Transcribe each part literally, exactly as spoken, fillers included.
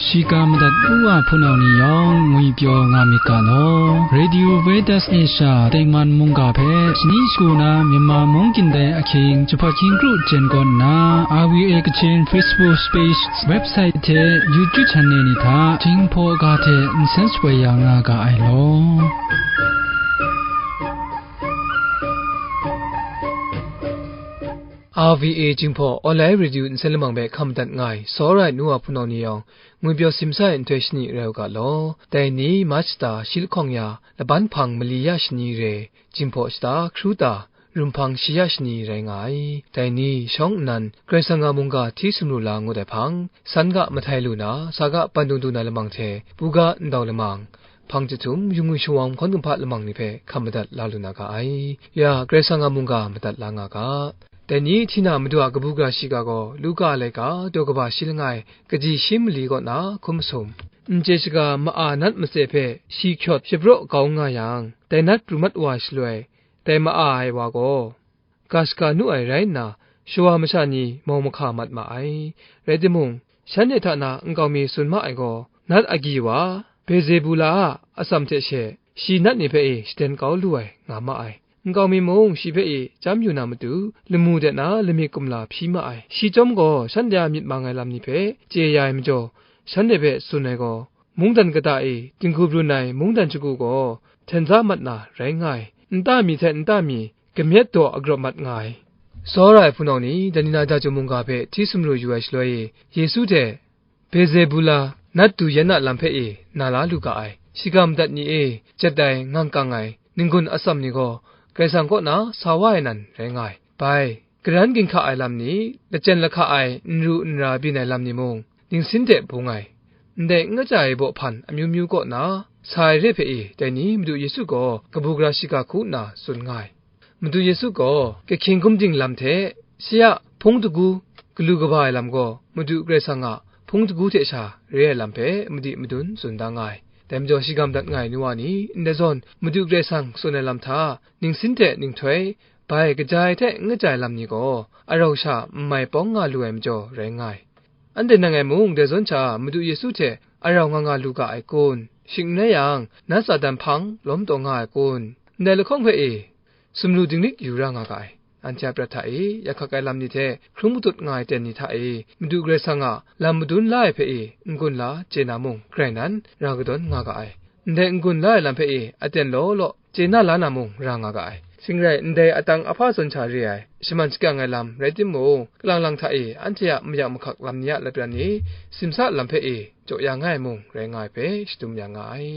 Shiga madat u wa hpunau ni yawng ngwi pyaw nga myit ga law. Radio Veritas Asia tengman mungga hpe shani shagu na Myanmar mung kyin dai ahkying jahpat hkying kru jen kawn nna, R V A Kachin Facebook page, website hte YouTube channel ni hta Jinghpaw ga hte nsen shapoi ya nga ga ai law. R V A Jinghpaw Online Radio nsen lamang hpe hkam madat nga ai, sawra ai nu wa hpunau ni yawng, ngwi pyaw simsa ai nhtoi shani rai u ga law. Dai ni March shata shi lahkawng ya, laban hpang mali ya shani re, Jinghpaw shata hkru ta, rum hpang shi ya shani rai nga ai. Dai ni shawng nnan, Karai Kasang a mungga hti sumru la ngut ai hpang, san ga mahtai lu na, sa ga pandung du na lamang hte, buga ndau lamang, hpang jahtum, yungwi shawang hkawn kumhpa lamang ni hpe hkam madat la lu na ga ai. Ya, Karai Kasang a mungga madat la nga ga. Dai ni hti na Madu a kabu gara shiga gaw, Luka a laika, daw kaba shi langai, kaji shi mali kaw na hkum masum, n chye shaga ma-a nat matse hpe shi hkyawt shapraw kau nga yang, dai nat pru mat wa ai shaloi, dai ma-a ai wa gaw, ga shaga nu ai rai nna, shawa masha ni mau mahka mat ma ai. Rai timung, shanhte hta na nkau mi tsun ma ai gaw, nat agyi wa, Bezebula a atsam hte she, shi nat ni hpe e shaden kau lu ai, nga ma ai. Nkau mi mung shi hpe e chyam yu na matu, lamu de na lamik kumla hpyi ma ai. Shi chyawm gaw, shanhte a myit mang ai lam ni hpe chye ya ai majaw, shanhte hpe tsun ai gaw, mungdan kata e dinghku brun ai mungdan shagu gaw hten za mat na rai nga ai. Nta mi hte nta mi kamyet daw agrawp mat nga ai. Sawra ai hpunau ni, dai ni na dachyum mungga hpe hti sumru yu ai shaloi e, Yesu hte Bezebula nat du yan a lam hpe e na la lu ga ai. Shiga madat ni e, jat ai, ngang kang ai, n-gun atsam ni gaw, Karai Kasang kaw na sa wa ai nan rai nga ai. Bai, garan ginhka ai lam ni, lachyen lahka ai, n ru n ra byin ai lam ni mung, ningsin hte bung ai, ndai n kaja ai baw hpan amyu myu kaw na sa ai re hpe e, dai ni Madu Yesu gaw kabu gara shiga hku nna tsun nga ai. Madu Yesu gaw, kahkying gumding lam hte, shi a hpung dagu galu kaba ai lam gaw, Madu Karai Kasang a hpung dagu hte sha re ai lam hpe madi madun tsun da nga ai. Dai majaw, shiga madat nga ai nu wa ni, ndai zawn Madu Karai Kasang tsun ai lam hta, ningsin hte ninghtoi, bai kaja ai hte n kaja ai lam ni gaw, arau sha n mai pawng nga lu ai majaw rai nga ai. Anhte nang e mung dai zawn sha Madu Yesu hte arau nga nga lu ga ai kun? Shing n rai yang, nat Satan hpang lawm taw nga ai kun? Ndai lahkawng hpe e, sumru dinglik yu ra nga ga ai. Anhte a prat hta e, yahkak ai lam ni hte hkrum katut nga ai ten ni hta e, Madu Karai Kasang a lam madun la ai hpe e, n-gun la chye na mung, grai nan, ra kadawn nga ga ai. Ndai n-gun la ai lam hpe e, aten law law, chye na la na mung ra nga ga ai. Shing rai, ndai atang ahpa zawn sha re ai, shaman shakyang ai lam rai timung, kalang lang hta e anhte a mayak mahkak lam ni a lapran e, simsa lam hpe e, jaw ya nga ai mung rai nga ai hpe shadum ya nga ai.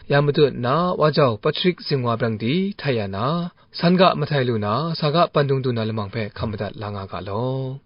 Ya matut na, Wa Jau Patrick Zingwa Brang di htai ya na, san ga mahtai lu na, sa ga pandung du na lamang hpe hkam madat la nga ga law.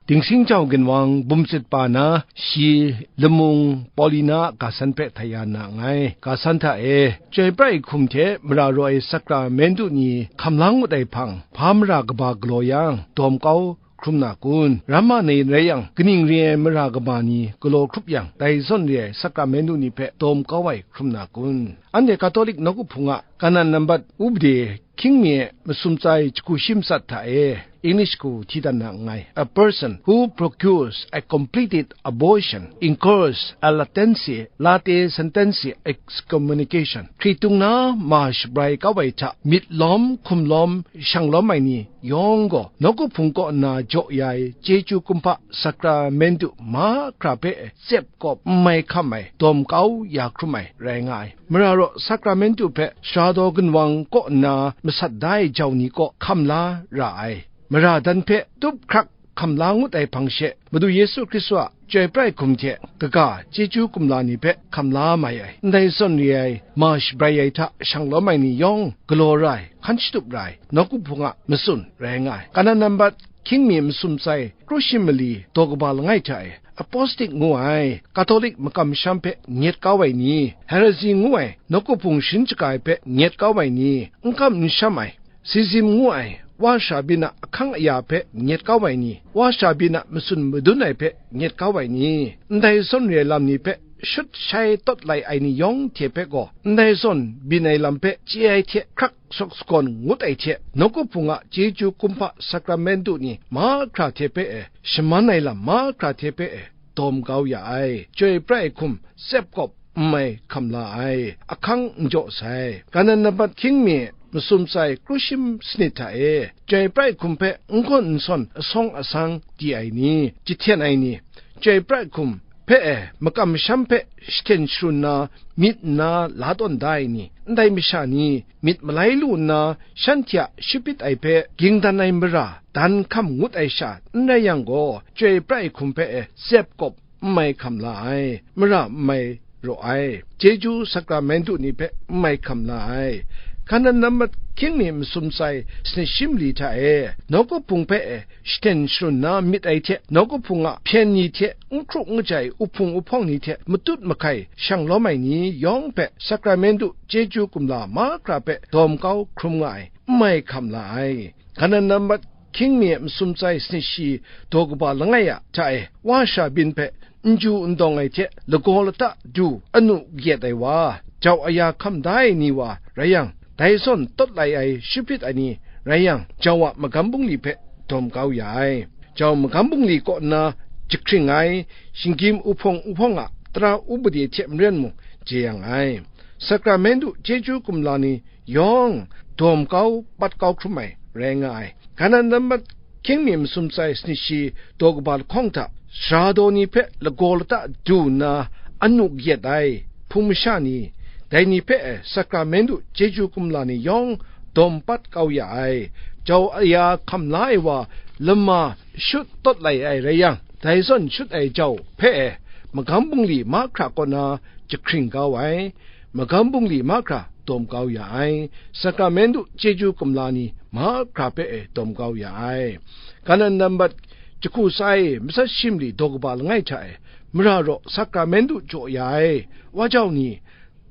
Dingsing jau ginwang bumtsit pa na shi lamung Paulina a ga san hpe htai ya na nngai. Ga san hta e, chyoi pra ai hkum hte mara raw ai sakramentu ni hkam la ngut ai hpang, hpa mara kaba galaw yang, dawm kau hkrum na kun? Ramma ni rai yang, kaning re ai mara kaba ni galaw hkrup yang, dai zawn re ai sakramentu ni hpe dawm kau ai hkrum na kun? Anhte Katolik nawku hpung a kanan nambat upade hkying mi e masum tsa ai jahku shi matsat hta e, English hku hti dan na nngai. A person who procures a completed abortion incurs a latency lae sententia excommunication. Hkritung na ma shabrai kau ai hta myit lawm, hkum lawm, shang lawm ai ni yawng gaw, nawku hpung kaw nna jaw ya ai chyeju kumhpa sakramentu mahkra hpe tsep kawp n mai hkam ai, dawm kau ya hkrum ai rai nga ai. Mara raw sakramentu hpe sara daw ginwang kaw nna masat da ai jau ni kaw hkam la ra ai. Mara dan hpe tup hkrak hkam la ngut ai hpang she, Madu Yesu Hkristu a chyoi pra ai hkum hte kaga chyeju kumla ni hpe hkam la mai ai, ndai zawn re ai ma shabrai ai hta shanglawm ai ni yawng galaw ra ai, hkan shatup ra ai, nawku hpung a matsun rai nga ai. Kanan nambat hkying mi masum tsai kru shi mali daw kaba langai hta e, Apostic ngu ai Katolik makam masham hpe nyet kau ai ni, Heresy ngu ai nawku hpung sharin shaga ai hpe nyet kau ai ni, n kam n sham ai, Schism ngu ai wa shabyin a ahkang aya hpe nyet kau ai ni, wa shabyin a matsun madun ai hpe nyet kau ai ni, ndai zawn re ai lam ni hpe shut shai tawt lai ai ni yawng hte hpe gaw, ndai zawn byin ai lam hpe chye ai hte hkrak shawk sagawn ngut ai hte, nawku hpung a chyeju kumhpa sakramentu ni mahkra hte hpe e, shaman ai lam mahkra hte hpe e, dawm kau ya ai, chyoi pra ai hkum tsep kawp n mai hkam la ai, ahkang n jaw sai. Kanan nambat hkying mi masum tsai kru shi sanit hta e, chyoi pra ai hkum hpe n gawn n sawn asawng asang di ai ni, jahten ai ni, chyoi pra ai hkum hpe e, makam masham hpe shahten sharun na, myit nna la tawn da ai ni, ndai masha ni, myit malai lu nna, shanhte a shapit ai hpe ging dan ai mara dan hkam ngut ai sha n rai yang gaw, chyoi pra ai hkum hpe e, tsep kawp n mai hkam la ai, mara n mai raw ai, chyeju sakramentu ni hpe n mai hkam la ai. Kanan nambat hkying mi masum tsai sanit shi mali hta e, nawku hpung hpe e, shahten sharun na myit ai hte, nawku hpung a hpyen ni hte n hkru n kajai uhpung uhpawng ni hte matut mahkai shanglawm ai ni yawng hpe sakramentu chyeju kumla mahkra hpe dawm kau hkrum nga ai, n mai hkam la ai. Kanan nambat hkying mi masum tsai sanit shi daw kaba langai a hta e, wa shabyin hpe n ju n dawng ai hte lagaw lata du anu kayat ai wa, jau aya hkam da ai ni wa rai yang, dai zawn tawt lai ai shapit ai ni rai yang, jau a magam bungli hpe dawm kau ya ai. Jau magam bungli kaw nna jahkring ai, shinggyim uhpawng uhpawng a tara upade hte maren mung jeyang ai. Sakramentu chyeju kumla ni yawng dawm kau, pat kau hkrum ai rai nga ai. Kanan nambat hkying mi masum tsai sanit shi daw kaba lahkawng hta, sara daw ni hpe lagaw lata du nna anu kayat ai hpung masha ni, dai ni hpe e sakramentu chyeju kumla ni yawng dawm pat kau ya ai. Jau aya hkam la ai wa lama shut tawt lai ai rai yang, dai zawn shut ai jau hpe e magam bungli mahkra kaw na jahkring kau ai, magam bungli mahkra dawm kau ya ai, sakramentu chyeju kumla ni mahkra hpe e dawm kau ya ai. Kanan nambat jahku tsai matsat shi mali daw kaba langai hta e, mara raw sakramentu jaw ya ai wa jau ni,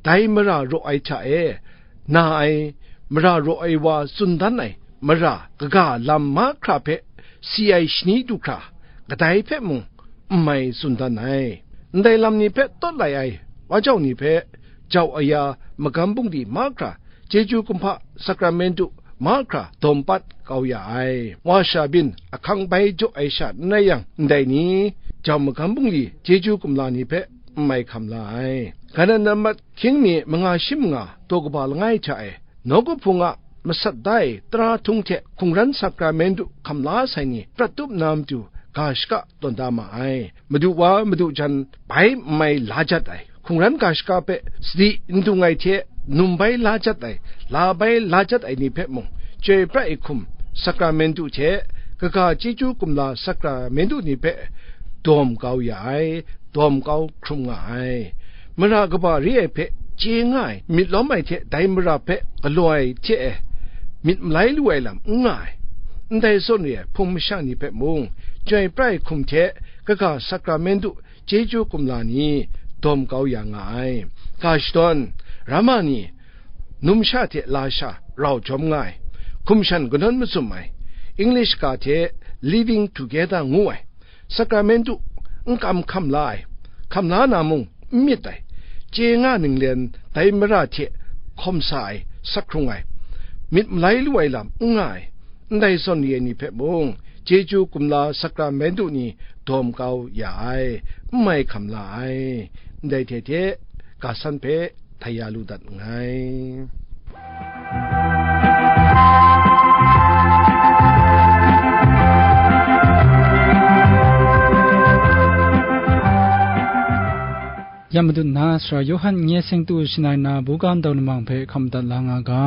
dai mara raw ai hta e, na ai, mara raw ai wa tsun dan ai mara kaga lam mahkra hpe si ai shani du hkra, kadai hpe mung n mai tsun dan ai. Ndai lam ni hpe tawt lai ai wa jau ni hpe, jau aya magam bungli mahkra, chyeju kumhpa sakramentu mahkra dawm pat kau ya ai. Wa shabyin ahkang bai jaw ai sha n rai yang, ndai ni, jau magam bungli chyeju kumla ni hpe n mai hkam la ai. Kanan nambat hkying mi manga shi manga daw kaba langai hta e, nawku hpung a masat da ai tara htung hte hkungran sakramentu hkam la sai ni prat tup na matu ga shaka tawn da ma ai. Madu wa madu jan bai n mai la jat ai, hkungran ga shaka hpe sadi n dung ai hte num bai la jat ai, la bai la jat ai ni hpe mung, chyoi pra ai hkum sakramentu hte kaga chyeju kumla sakramentu ni hpe dawm kau ya ai, dawm kau hkrum nga ai. Mara kaba re ai hpe chye nga ai, myit lawm ai hte dai mara hpe galaw ai hte e myit malai lu ai lam n nga ai. Ndai zawn re ai hpung masha ni hpe mung, chyoi pra ai hkum hte kaga sakramentu chyeju kumla ni dawm kau ya nga ai. Ga shadawn, Rama ni, numsha hte lasha rau jawm nga ai, hkum shan kanawn mazum ai, English ga hte living together ngu ai, sakramentu n kam hkam la ai, hkam la na mung n myit ai, chye nga ninglen dai mara hte hkawm sa ai, sak hkrung ai, myit malai lu ai lam n nga ai, ndai zawn re ai ni hpe mung, chyeju kumla sakramentu ni dawm kau ya ai, n mai hkam la ai, ndai hte hte ga san hpe htai ya lu dat nngai. Ya Madu na Sara Yawhan nye seng tu shangai na buga ndau lamang hpe hkam dat la nga ga.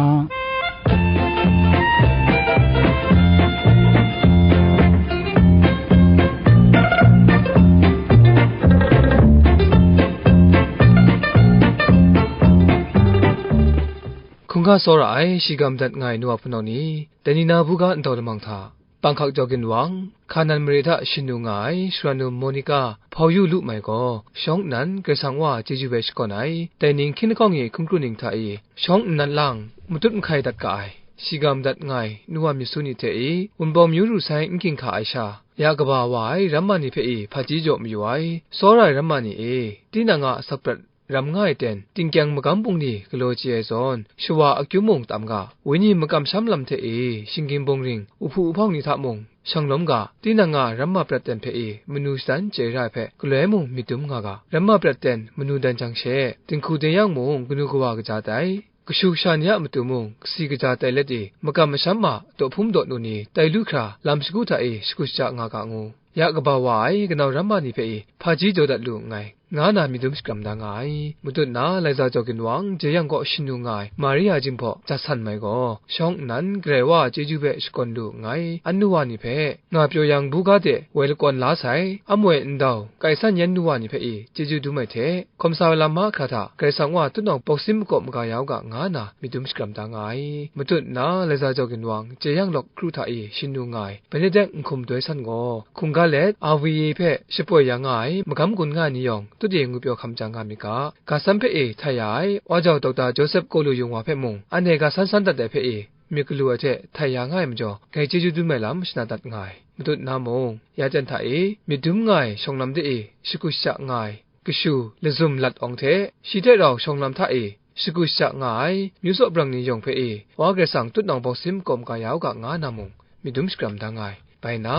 Hkungga tsawra ai, shiga madat nga ai nu wa hpunau ni, dai ni na buga ndau lamang hta, Bangkok jau ginwang, Hkanan mare hta shanu nga ai Sharanu Monica Hpau Yu Lu Mai gaw, shawng nnan Karai Kasang Wa chyeju hpe shakawn ai, dai ning hkying lahkawng e hkun kru ning hta e, shawng nnan lang matut mahkai dat ga ai, shiga madat nga ai nu wa myit su ni hte e, Wunpawng myu ru sai n ging hka ai sha, ya kaba wa ai ramma ni hpe e hpaji jaw mayu ai, tsawra ai ramma ni e, tinang a asak prat ram nga ai ten, tingkyang magam bungli galaw chye ai zawn, shawa akyu mung tam ga, wenyi makamsham lam hte e, shinggyim bungring, uhpu uhpawng ni hta mung, shanglawm ga, tinang nga ramma prat ten hpe e, manu shadan chye ra ai hpe, galoi mung myit dum nga ga, ramma prat ten manu dan jang she, dinghku dayang mung kanu kawa kaja tai, kashu kasha ni a matu mung kasi kaja tai let e, makam masham ma daw hpum daw nu ni tai lu hkra, lam shagu hta e shagu shaja nga ga ngu, ya kaba wa ai kanau ramma ni hpe e, hpaji jaw dat lu nngai, nga na myit dum shakram da nga ai. Matut na Laiza Jaw Ginwang, jeyang kaw shanu nga ai Maria Jinghpaw Jasan Mai gaw, shawng nnan Karai Wa chyeju hpe shakawn lu nngai, an nu wa ni hpe, nga pyaw yang buga de woi lakawn la sai, amwoi ndau, kai san yan nu wa ni hpe e chyeju dum ai hte, hkawm sa ai lam mahkra hta Karai Kasang Wa tutnawng bawk sim makawp maga ya u ga, nga na myit dum shakram da nga ai. Matut na Laiza Jaw Ginwang, jeyang lawk kru hta e shanu nga ai Benedict Nhkum Doi San gaw, hkungga let R V A hpe shapoi ya nga ai magam gun nga ai ni yawng, tut e ngwipyaw hkam ja nga myit ga, ga sam hpe e htai ya ai, Wa Jau Dokta Joseph Kawlu Yung Wa hpe mung, anhte ga san san dat ai hpe e, myit galu ai hte htai ya nga ai majaw, ngai chyeju dum ai lam shana dat nga ai. Matut na mung, ya ten hta e myit dum nga ai shawng lam de e shagu shaja nga ai, kashu lazum lat awng hte, shi hte rau shawng lam hta e shagu shaja nga ai, myu tsaw brang ni yawng hpe e, Wa Karai Kasang tutnawng bawk sim makawp maga ya u ga, nga na mung, myit dum shakram da nga ai. Bai na,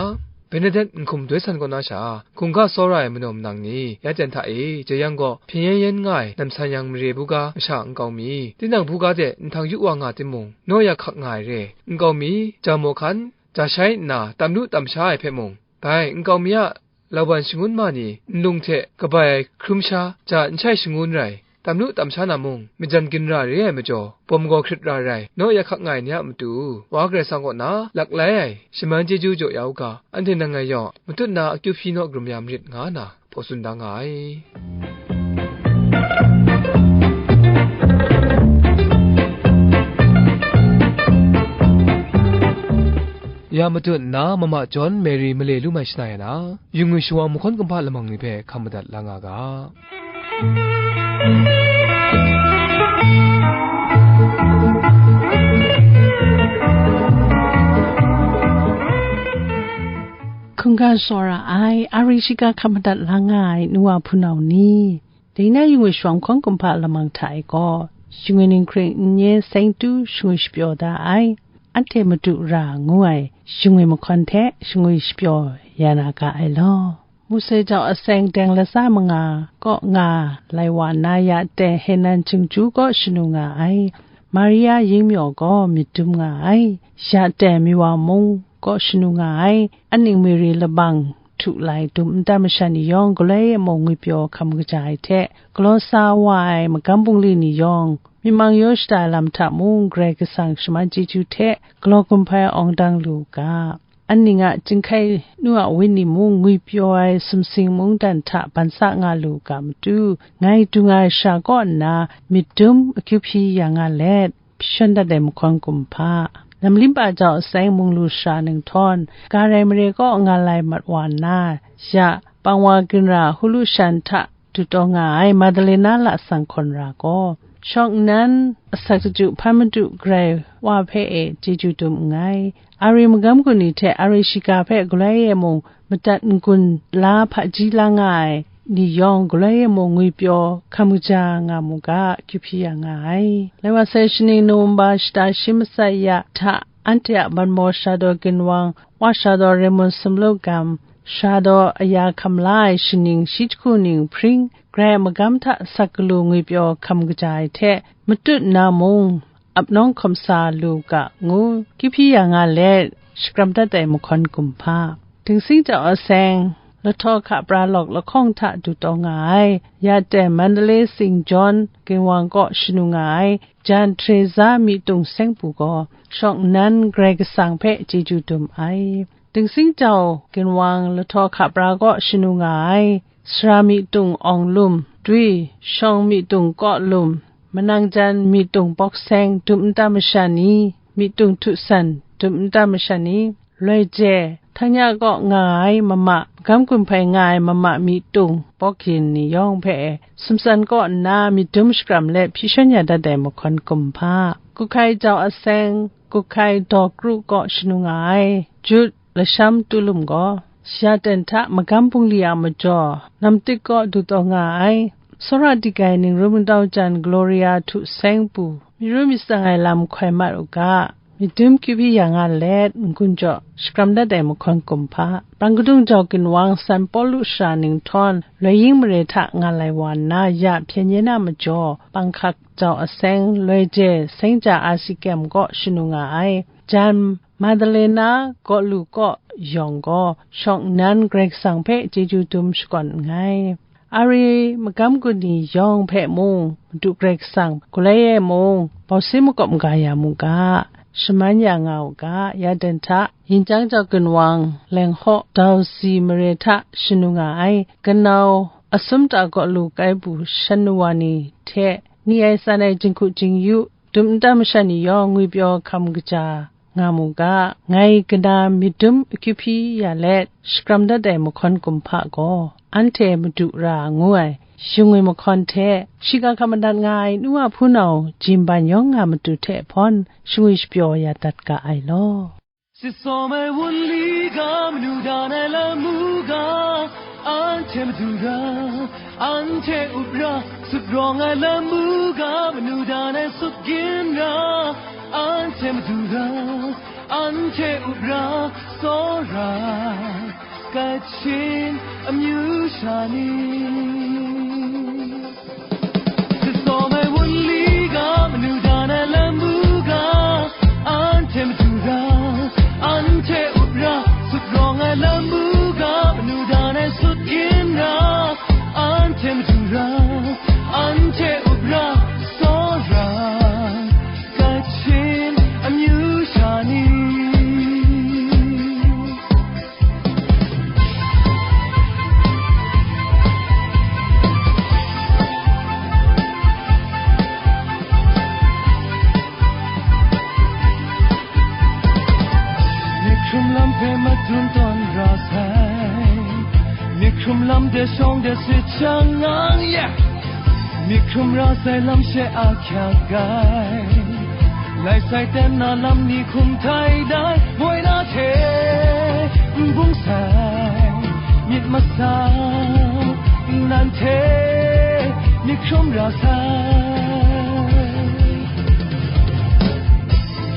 Benedict Nhkum Doi San kaw na sha, hkungga tsawra ai manaw manang ni, ya ten hta e, jeyang gaw hpyen yan yan nga ai, namsan yang mare buga masha nkau mi, tinang buga de nhtang yu wa nga timung, naw ya hkak nga ai re, nkau mi, ja maw hkan, ja shai nna, tam lu tam sha ai hpe mung, bai nkau mi a lawan shangun ma ni nlung hte kabai ai hkrum sha, ja n shai shangun rai, tam lu tam sha na mung, majan ginra re ai majaw, bawm gaw hkrit ra rai, naw ya hkak nga ai ni a matu, Wa Karai Kasang kaw na laklai ai shaman chyeju jaw ya u ga, anhte nang ngai yawng matut na akyu hpyi naw karum ya marit, nga na hpaw tsun da nga ai. Ya matut nna, Mama John Mary male lu mai shana ya na, yu ngwi shawa mahkawn kumhpa lamang ni hpe hkam madat la nga ga. Hkungga tsawra ai, a ri shiga hkam madat la nga ai nu wa hpunau ni, dai na yu ngwi shawa mahkawn kumhpa lamang hta e gaw, shingwi ning hkring n nye seng tu shingwi shapyaw da ai, anhte madu ra ngu ai shingwi mahkawn hte shingwi shapyaw ya na ga ai law. Mose jau aseng teng latsa manga kaw nga lai wa na, ya ten Henan Chingju kaw shanu nga ai, Maria Yingmyaw gaw myit dum nga ai, ya ten Miwa mung kaw shanu nga ai, aning Miri labang htu lai dum nta masha ni yawng galoi e mung ngwipyaw hkam kaja ai hte, galaw sa wa ai magam bungli ni yawng, myi mang yaw shada ai lam hta mung Karai Kasang shaman chyeju hte galaw gumhpai awng dang lu u ga. Aning a chyinghkai nu a wenyi mung ngwipyaw ai sumsing mungdan hta ban sa nga lu u ga matu, ngai dung ai sha kaw nna myit dum akyu hpyi ya nga let, shon dat ai mahkawn kumhpa. Namlimpa jau aseng mung lu sara ninghtawm, Garai mare kaw nga lai mat wa nna, ya, pangwa ginra hulu shan hta dutaw nga ai Madalena lasang hkawn ra gaw, shawng nnan asak chyeju hpan madu Karai Wa hpe e chyeju dum nngai. A ri magam gun ni hte a ri shiga hpe galoi e mung madat n-gun la hpaji la nga ai ni yawng galoi e mung ngwipyaw hkam kaja nga mu ga, akyu hpyi ya nga ai. Lai wa sai shaning November shata shi matsat ya hta anhte a banmaw Sharadaw Ginwang, Wa Sharadaw Raymond Sumlu Gam, Sharadaw aya hkam la ai shaning shi jahku ning hpring, Karai a magam hta asak galu ngwipyaw hkam kaja ai hte, matut nna mung, ap nawng hkawm sa lu ga ngu, kyu hpyi ya nga let, shakram dat ai mahkawn kumhpa. Dingsing jau aseng, lahtaw hka pra lawk lahkawng hta dutaw nga ai, ya ten Mandalay Saint John Ginwang kaw shanu nga ai, Jan Teresa Myitung Seng Pu gaw, shawng nnan Karai Kasang hpe chyeju dum ai. Dingsing jau Ginwang lahtaw hka pra kaw shanu nga ai, Sara Myitung Awng Lum, Twi, Shawng Myitung Kaw Lum, manang jan myitung pawk seng dum nta masha ni, myitung htu san dum nta masha ni, loi je, htanya kaw nga ai mama, magam gun hpai nga ai mama myitung pawk yin ni yawng hpe, sumsan kaw nna myit dum shakram let hpyi shawn ya dat ai mahkawn kumhpa, Kuhkai Jau Aseng, Kuhkai Daw Kru kaw shanu nga ai, Jut Lasham Tulum gaw, Yaten hta magam bungli a majaw, Namtik kaw du taw nga ai, Sora Digai Ningrum Ndau Jan Gloria htu seng pru, myit ru myit tsang ai lam hkoi mat u ga, myit dum kyu hpyi ya nga let, n-gun jaw shakram dat ai mahkawn kumhpa, Prang Kadung Jau Ginwang San Pawlu Sara Ninghtawn, Loi Ying Mare hta nga lai wa nna, ya hpyen yen a majaw, Panghkak Jau Aseng, Loi Je Seng Ja A C Kem kaw shanu nga ai, jan Madalena Gaw Lu kaw yawng gaw, shawng nnan Karai Kasang hpe chyeju dum shakawn nngai. Ari magam gun ni yawng hpe mung, Madu Karai Kasang galoi e mung, bawsi makawp maga ya mu ga, shaman ya nga u ga, Yaten hta, Yin Chyang Jau Ginwang, Leng Haw, Dau Si Mare hta shanu nga ai, kanau Asumta Gaw Lu Kai Bu shanu wa ni hte, ni ai tsan ai jinghku jingyu, dum nta masha ni yawng ngwipyaw hkam kaja nga mu ga, ngai kana myit dum akyu hpyi ya let, shakram dat ai mahkawn kumhpa gaw, anhte Madu Ra ngu ai, shingwi mahkawn hte, shiga hkam madat nga ai nu a hpunau, jimban yawng nga matu hte hpawn, shingwi shapyaw ya dat ga ai law. Sitsaw mai wunli ga, manu dan ai lamu ga, anhte madu ra, anhte up ra, sut rawng ai lamu ga, manu dan ai sut gin ra, anhte madu ra, anhte up ra, tsawra, Kachin amyu sha ni. Sitsaw mai wunli ga, manu dan ai lamu ga, anhte madu ra, anhte up ra, sut rawng ai lamu ga, manu dan ai sut gin ra, anhte madu ra, anhte up ra, tsawra, Kachin amyu sha ni. Myighrum lam hpe madun tawn ra sai, myighrum lam de shawng de sit shang ngang, yeah. Myighrum ra sai lam she a hkyak ai, lai sai ten na lam ni hkum htai dai, moi na hte n bung sai, myit masa, nan hte myighrum ra sai.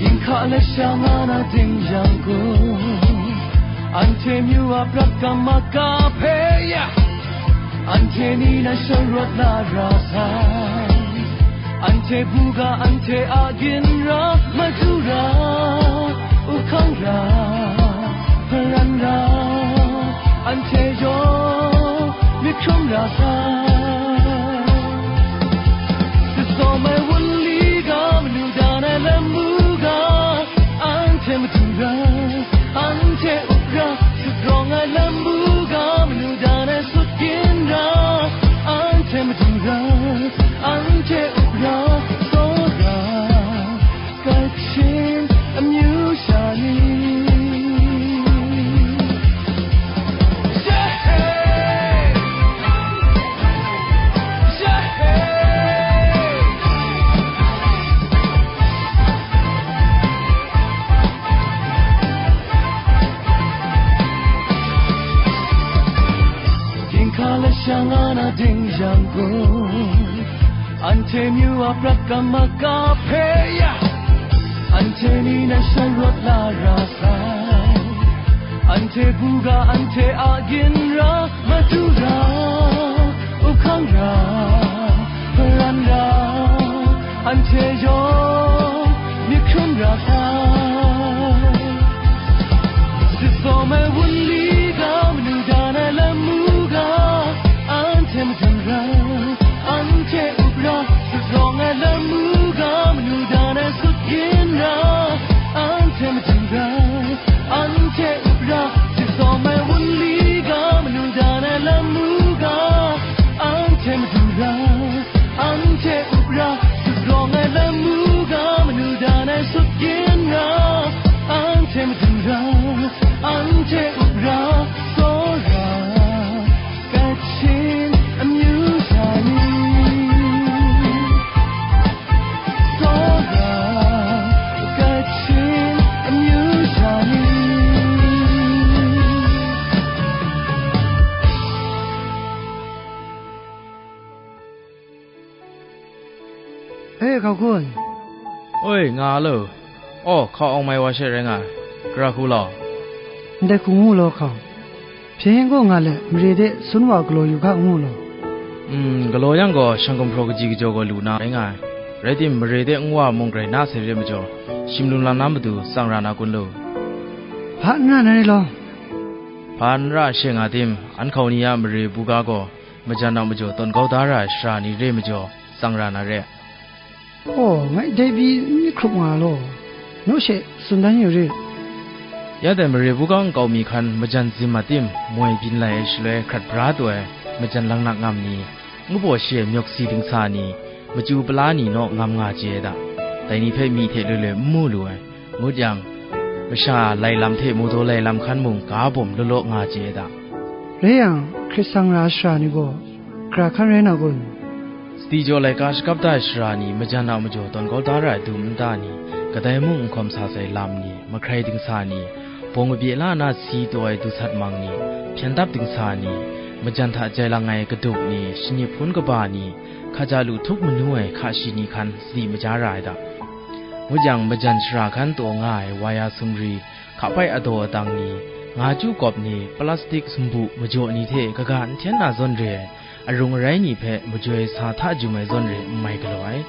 Ginhka lasha nga na ding yang gaw, anhte myu a prat ga ma ga hpe ya, anhte ni nan sharawt la ra sai. Anhte buga, anhte a ginra, madu ra, uhkang ra, hparan ra, anhte yawng myit hkrum ra sai. Sitsaw mai wunli ga, manu dan ai lamu ga, anhte madu ra, anhte up ra, sut rawng ai lamu ga, manu dan ai sut gin ra, anhte madu ra, anhte up ra, tsawra, Kachin amyu sha ni. Ginhka lasha nga na ding yang gaw, anhte myu a prat ga ma ga hpe ya, anhte ni nan sharawt la ra sai. Anhte buga, anhte a ginra, madu ra, uhkang ra, hparan ra, anhte yawng myit hkrum ra sai. Sitsaw mai wunli ga, manu dan ai lamu ga, anhte madu ra, anhte up ra, sut rawng ai lamu ga, manu dan ai sut gin ra, anhte madu ra, anhte up ra, sitsaw mai wunli ga, manu dan ai lamu ga, anhte madu ra, anhte up ra, E, hkau hkun. Oi, nga lo. Aw, hkau awng mai wa she rai nga ai. Gara hku law. Ndai hku ngu law hkau. Hpyen gaw nga let, mare de sun wa galaw yu ga ngu law. Mm, galaw yang gaw, shang gumhpraw kaji kajaw gaw lu na rai nga ai. Rai tim, mare de nwa mung grai na sai re majaw, shim lum lam na matu tsang ra na kun lo. Hpa n ra na re law. Hpa n ra she nga tim, an hkau ni a mare buga gaw, majan a majaw tawn kau da ra ai shara ni re majaw, tsang ra na re. Aw, ngai dai pyi n myit hkrup nga law, naw she tsun dan yu rit. Ya dai mare buga nkau mi hkan majan zim a tim, moi byin lai ai shaloi hkrat bra taw ai, majan laknak ngam ni, ngu baw shi ai myawk si dingsa ni, machyu pala ni naw ngam nga chye ai da. Dai ni hpe myi hte loi loi n mu lu ai. Ngut yang, masha lai lam hte mu daw lai lam hkan mung ga bawm law law nga chye ai da. Rai yang, hkrit sang ra ai shara ni gaw, gara hkan rai na kun? Sadi jaw laika shakap da ai shara ni, majan a majaw tawn kau da ra ai dum nta ni, kadai mung n hkawm sa sai lam ni, mahkrai dingsa ni, bawng kabye la na si taw ai dusat mang ni, hpyen dap dingsa ni, majan hta jai lang ai kaduk ni, shani hpun kaba ni, hkaja lu htup manu ai hka shi ni hkan sadi maja ra ai da. Ngut yang, majan shara hkan taw nga ai wa ya sumri, hkapai adaw adang ni, nga chyu kawp ni, plastik sumbu majaw ni hte kaga n hten na zawn re ai, arung arai ni hpe majoi sa hta jum ai zawn re n mai galaw ai.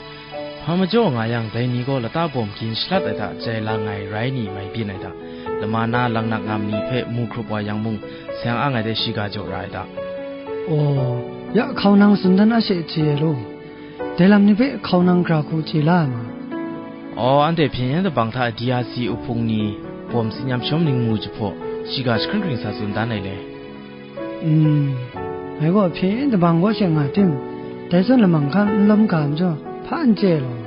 Hpa majaw nga yang, dai ni gaw lata bawm gin shalat ai hta jai lang ai rai ni mai byin ai hta, lama na laknak ngam ni hpe mu hkrup wa yang mung, seng ang ai de shiga jaw ra ai hta. Aw, ya hkau nang tsun dan a she chye ai law. Dai lam ni hpe hkau nang gara hku chye la ai ma? Aw, anhte hpyen yen dabang hta D R C uhpung ni bawm tsin yam shawm ning mu jahpaw, shiga jahkring hkring sa tsun dan ai le. Mm, ngai gaw hpyen yen dabang kaw she nga tim, dai zawn lamang hkan n lawm ga majaw, hpa n chye law.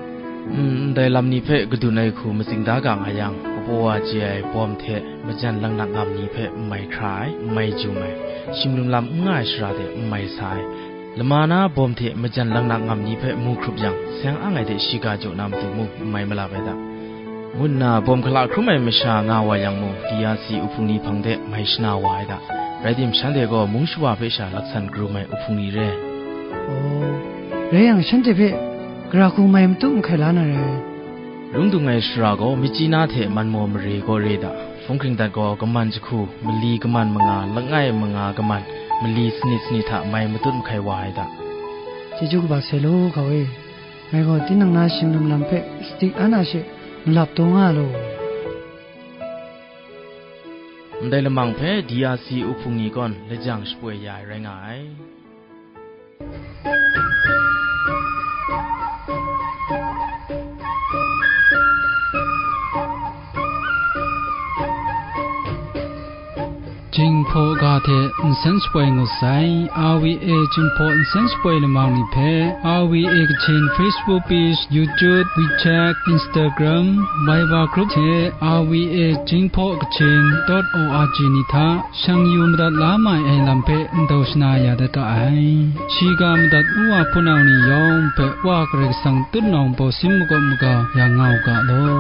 Mm, ndai lam ni hpe kadun ai hku matsing da ga nga yang, kabaw wa chye ai bawm hte majan laknak ngam ni hpe n mai hkra ai, n mai jum ai, shim lum lam n nga ai shara de n mai sa ai, lama na bawm hte majan laknak ngam ni hpe mu hkrup yang, seng ang ai de shiga jaw na matu mung n mai malap ai da, ngu nna bawm hkala hkrum ai masha nga wa yang mung, D R C uhpung ni hpang de mai shana wa ai da. Rai tim, shanhte gaw mung shawa hpe sha laksan karum ai uhpung ni re. Aw, rai yang, shanhte hpe gara hku mai matup mahkai la na rai. Lung dung ai shara gaw, Myitkyina hte Manmaw mare gaw re da. Hpung hkring dat gaw, kaman jahku, mali kaman manga, langai manga kaman, mali sanit sanit hta mai matut mahkai wa ai da. Chyeju kaba sai law, hkau e. Ngai gaw tinang na shim lum lam hpe sadi an a she malap taw nga law. Ndai lamang hpe D R C uhpung ni kawn lajang shapoi ya ai rai nga ai. Jinghpaw ga hte nsen shapoi ngut sai, R V A Jinghpaw nsen shapoi lamang ni hpe, R V A Kachin Facebook page, YouTube, WeChat, Instagram, Viber group hte R V A Jinghpaw Kachin dot O R G ni hta shang yu madat la mai ai lam hpe ndau shana ya dat ga ai. Shiga madat wu wa hpunau ni yawng hpe Wa Karai Kasang tutnawng baw sin makawp maga ya nga u ga law.